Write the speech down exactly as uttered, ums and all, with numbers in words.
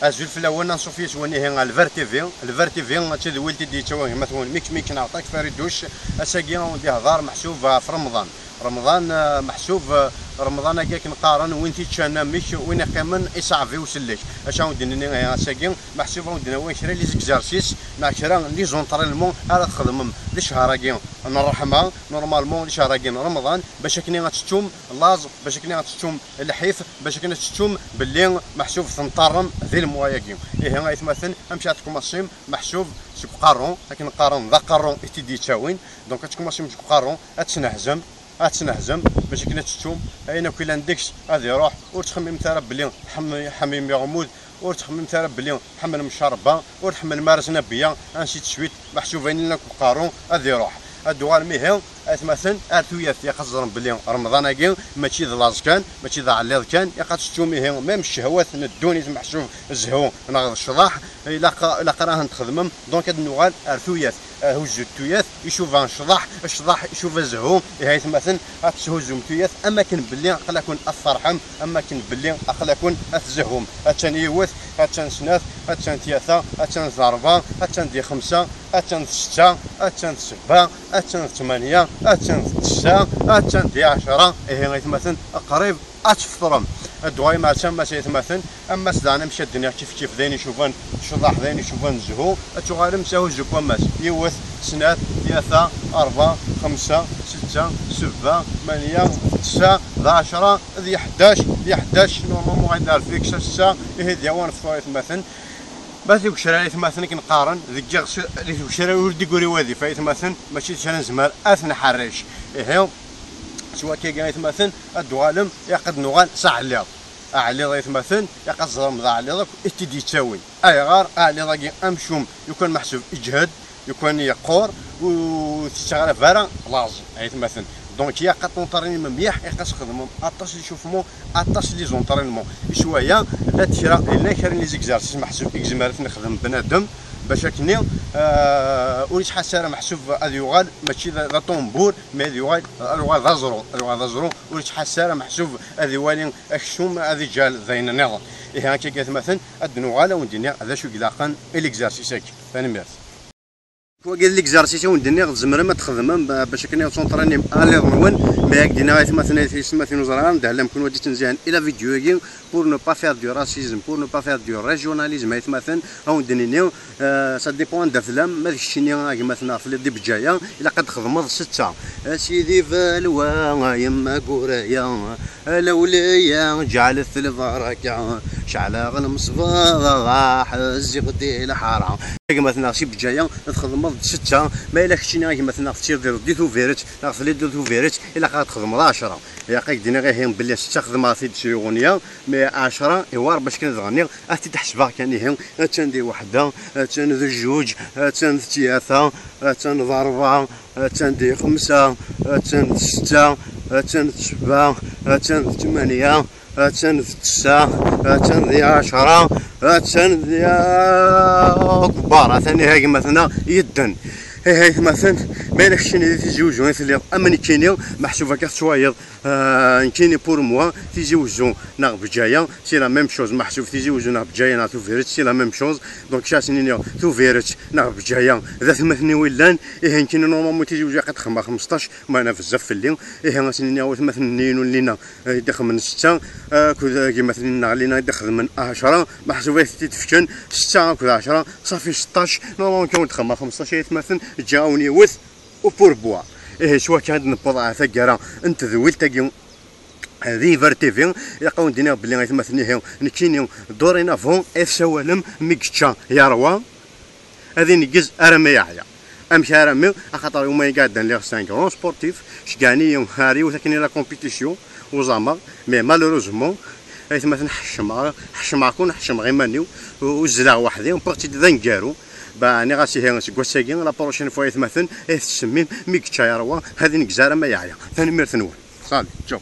Azul fell-awen, anṣuf yes-wen ihi ɣer Lber T V. Lber T V d tadwilt i d-yettawin gma-twen Mik Mik neɣ Tak Fariduc. Ass-agi ad wen-d-ihḍer meḥsub ɣef Remḍan. Remḍan, eh, meḥsub, eh, Remḍan-agi akken qqaren, win t-iččan amek, win iqqimen iṣeɛb i usellek. Acu ad wen-d-nini ihi ass-agi? Meḥsub ad wen-d-nawi kra n les exercices neɣ kra n les entraînements ara txedmem di ccher-agi n ṛṛeḥma, normalement di ccher-agi n Remḍan, bac akken ad tettum laẓ, bac akken ad tettum lḥif, bac akken ad tettum belli meḥsub tenṭerrem di lemwa-agi. Ihi aytmaten, amek ara tkumaṣim? Meḥsub seg uqerru, akken qqaren d aqerru i t-id-yettawin. Donc ad tkumaṣim seg uqerru, ad tesnehzem, ad tesnehzem, bac akken ad tettum ayen akk ilan deg-s ad iruḥ. Ur ttxemmimet ara belli ḥem-, ḥemmim iɣmud, ur ttxemmimet ara belli ḥemmlem ccerba, ur tḥemmlem ara zznabiya, ainsi de suite. Meḥsub ayen ilan deg uqerru ad iruḥ. Ad d-tuɣalem ihi aytmaten ar tuyat, ilaq ad teẓrem belli Remḍan-agi mačči d laẓ kan, mačči d aɛelliḍ kan, ilaq ad tettum ihi même ccehwat n ddunit meḥsub zhu neɣ d ccḍeḥ, ilaq, ilaq ara hen-txedmem. Donc ad nuɣal ar tuyat, huzzu tuyat, icuba ccḍeḥ, ccḍeḥ icuba zhu. Ihi aytmaten, ad teshuzzum tuyat am akken belli aql-aken ad tferḥem, am akken belli aql-aken ad tzehum. Attan yiwet, attan snat, attan tyata, attan d ṛebɛa, attan di xemsa, attan d setta, attan d sebɛa, attan d tmanya, attan d tesɛa, attan di ɛecṛa. Ihi aytmaten, qrib ad tfeṭrem. Ad d-tuɣalem ar tama-s aytmaten, am ass daɣen amek ad d-nniɣ kif kif d ayen icuban ccḍeḥ, d ayen icuban zhu. Ad tuɣalem s ahuzzu n wammas, yiwet, snat, tyata, ṛebɛa, xemsa, setta, sebɛa, tmanya, tesɛa, d ɛecṛa, d ḥdac, d ḥdac, normalement ɣayet ar fixe ass-a. Ihi d yawan fṭur aytmaten. Ma tugecrar aytmaten akken qqaren, deg iɣes di tugecrar ur d-iguri wadif aytmaten, mačči d kra nezmer ad t-nḥerric. Ihi s wakka-agi aytmaten ad d-tuɣalem, ilaq ad nuɣal s aɛelliḍ. Aɛelliḍ aytmaten, ilaq ad teẓrem d aɛelliḍ akk i t-id-yettawin. Ayɣer? Aɛelliḍ-agi amcum, lukan meḥsub iǧhed, lukan yeqqur, ur tettaɣ ara laẓ aytmaten. Donc ilaq ad tenṭerrinim mliḥ, ilaq ad txedmem aṭas n les échauffements, aṭas n les entraînements. I s waya, llant kra, llan kra n les exercices meḥsub i yezmer ad t-nexdem bnadem, bac akken, euh, ur yettḥassi ara meḥsub ad yuɣal mačči d, d aṭumbur, mais ad yuɣal, ad yuɣal d aẓru, ad yuɣal d aẓru, ur yettḥassi ara meḥsub ad iwali aksum, ad iǧal d ayen nniḍen. Ihi akka aytmaten, ad d-nuɣal ad wen-d-iniɣ d acu i ilaqen i l'exercice-agi. Tanemmirt. Wagi d l'exercice i wen-d-nniɣ tzemrem ad txedmem ba-, bac akken ad tenṭerrinim aɛelliḍ-nwen. Mi ak-d-iniɣ aytmaten, aytmaten ur ẓriɣ ara, ndehlam kunwi ad d-tenzihen i la vidéo-agi, pour ne pas faire du racisme, pour ne pas faire du régionalisme, aytmaten, ad wen-d-nini, euh, ça dépend anda tellam, ma d keččini a gma-tneɣ telliḍ di Bǧaya, ilaq ad txedmeḍ setta. A Sidi Balwa, a yemma Guraya, a Lawliya, ǧeɛlet lbaraka, ceɛleɣ lmeṣbaḍ, ẓẓiɣ di lḥara. A gma-tneɣ si Bǧaya txedmeḍ-d setta, ma yella keččini a gma-tneɣ tettidireḍ di Tubiret, neɣ telliḍ di Tubiret, ilaq ad txedmeḍ ɛecṛa. Ilaq ad k-d-iniɣ ihi belli setta xedmeɣ-t-id s uɣunya, mais ɛecṛa iwar bac kan ad ɣenniɣ, ad t-id-ḥesbeɣ kan ihi, attan di weḥda, attan d jjuǧ, attan d tyata, attan d ṛebɛa, attan di xemsa, attan d setta, attan d sebɛa, attan d tmanya, attan d tesɛa, attan di ɛecṛa, attan di akbar. Atan ihi a gma-tneɣ yedden. Ihi aytmaten, ma yella keččini di Tizi Uzzu i telliḍ am nekkini, meḥsub akka tettwayeḍ, euh, nekkini pour moi, Tizi Uzzu neɣ Bǧaya, c'est la même chose. Meḥsub Tizi Uzzu neɣ Bǧaya neɣ Tubiret, c'est la même chose. Donc, ca s-nini Tubiret neɣ Bǧaya d atmaten-iw i llan. Ihi nekkini normalement Tizi Uzzu ilaq ad xedmeɣ xmesṭac, ma ana bezzaf fell-i. Ihi a s-nini atmaten-nni-inu llinna, eh, i d-ixedmen setta, eh, akked, eh, gma-tneɣ llinna i d-ixedmen ɛecṛa, meḥsub ay t-id-fken setta akked ɛecṛa, ṣafi seṭṭac. Normalement kan ur d-xedmeɣ xmesṭac ay atmaten, ǧǧiɣ-awen yiwet. Au pourboire. Ihi s wakka ad newweḍ ɣer taggara n tedwilt-agi di Lber T V. Ilaq ad wen-d-iniɣ belli aytmaten ihi nekkini dorénavant ay tessawalem mi yečča yerwa, ad ineggez arma yeɛya. Amek armi? Axaṭer uma iɛeddan lliɣ c'est un grand sportif, ceggɛen-iyi ar yiwet akken i la compétition, uẓameɣ, mais malheureusement, aytmaten ḥecmeɣ, ḥecmeɣ-ken, ḥecmeɣ iman-iw, uzzleɣ weḥd-i, wwiɣ-tt-id d aneggaru. Ba, nniɣ-as ihi seg wass-agi, la prochaine fois aytmaten, ay tettsemmimt, mi yečča yerwa, ad ineggez arma yeɛya. Tanemmirt-nwen. Salut, ciao.